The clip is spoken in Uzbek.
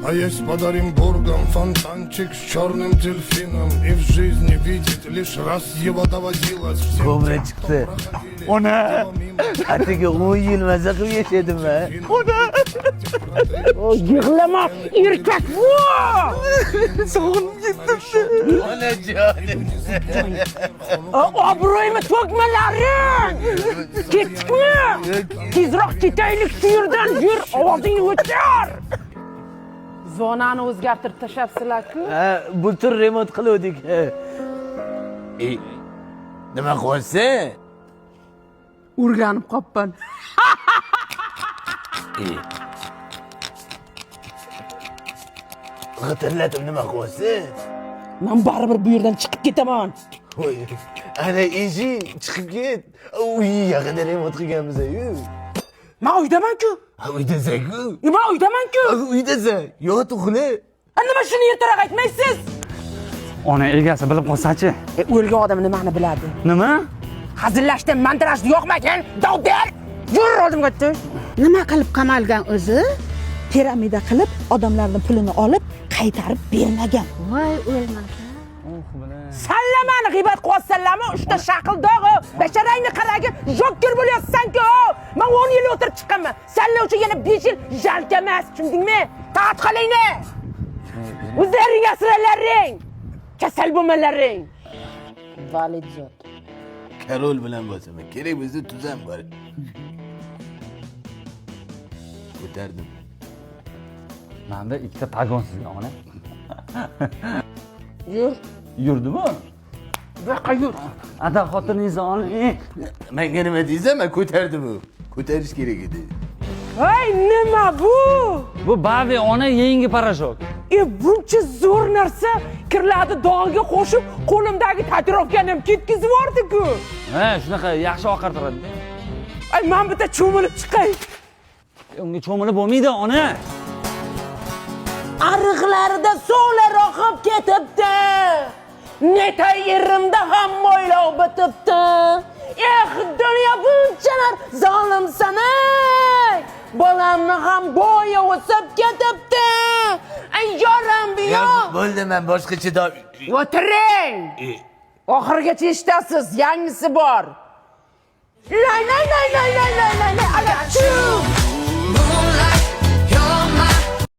А есть под Оренбургом фонтанчик с черным дельфином. И в жизни видеть лишь раз его доводилось всем Kobra тем, chiqdi. кто проходили Ona! его мимо. Atigi 10 yil maza qilib yashadim a. O, yig'lama, erkak bu! Sog'inib ketdim. Onajonim. Obro'yimni to'kmalaring! Ketdikmi? Tezroq ketaylik shu yerdan, yur, ovozingni o'chir! Zonani o'zgartirib tashlabsizlar-ku. Ha, bultur remont qiluvdik. Ey, nima qilyapsan? O'rganib qopman. Ey. G'itirlatib nima qilyapsan? Men baribir bu yerdan chiqib ketaman. Voy, ana eshik, chiqib ket. Uy, yaqinda remont qilganmiz-ku. Men uydaman-ku. Ha, uydasan-ku. Men uydaman-ku. Ha, uydasan. Yot, uxla. Nima shuni ertaroq aytmaysiz? Ona, egasi bilib qolsa-chi? O'lgan odam nimani biladi? Nima? Hazillashdim, mantirashni yoqmagin, dovdir! Yur oldimga tush. Nima qilib qamalgan o'zi? Piramida qilib, odamlarning pulini olib, qaytarib bermagan. Voy o'lmasa. Sallamani g'iybat qilyapsanlarmi? Uchta shaqildog'i, basharangni qaragin, jokker bo'lyapsan-ku. Men 10 yil o'tirib chiqqanman. Sanlar uchun yana 5 yil jalka emas, tushundingmi? Toat qilingni. O'zlaring asralaring. Kasal bo'lmalaring. Valid zot. Karol bilan bosaman. Kerak bo'lsa tuzam bor. Ko'tardim. Menda ikkita pagon sizga, ona. Yur. Yurdimi? Bu yoqqa yur. Ada xotiningizni oling. Menga nima deysan? Men ko'tardim u. Ko'tarish kerak edi. Voy, nima bu? Bu Bavi ona, yangi parashok. Buncha zo'r narsa kirlarni dog'iga qo'shib, qo'limdagi tatuirovkani ham ketkizib yubordi-ku. Ha, shunaqa yaxshi oqartiradi. Ay, men bitta cho'milib chiqay. Unga cho'milib bo'lmaydi, ona. Ariqlarida suvlar oqib ketibdi. Netay erimda ham mo'ylov bitibdi. Eh, dunyo bunchalar zolimsan ey. Bolamni ham bo'yi o'sib ketibdi. Ay, yorim bu Ya yoq. bo'ldi, men boshqacha O'tiring. Oxirigacha eshitasiz, yangisi bor. Lay lay lay lay lay lay lay lay ala chu.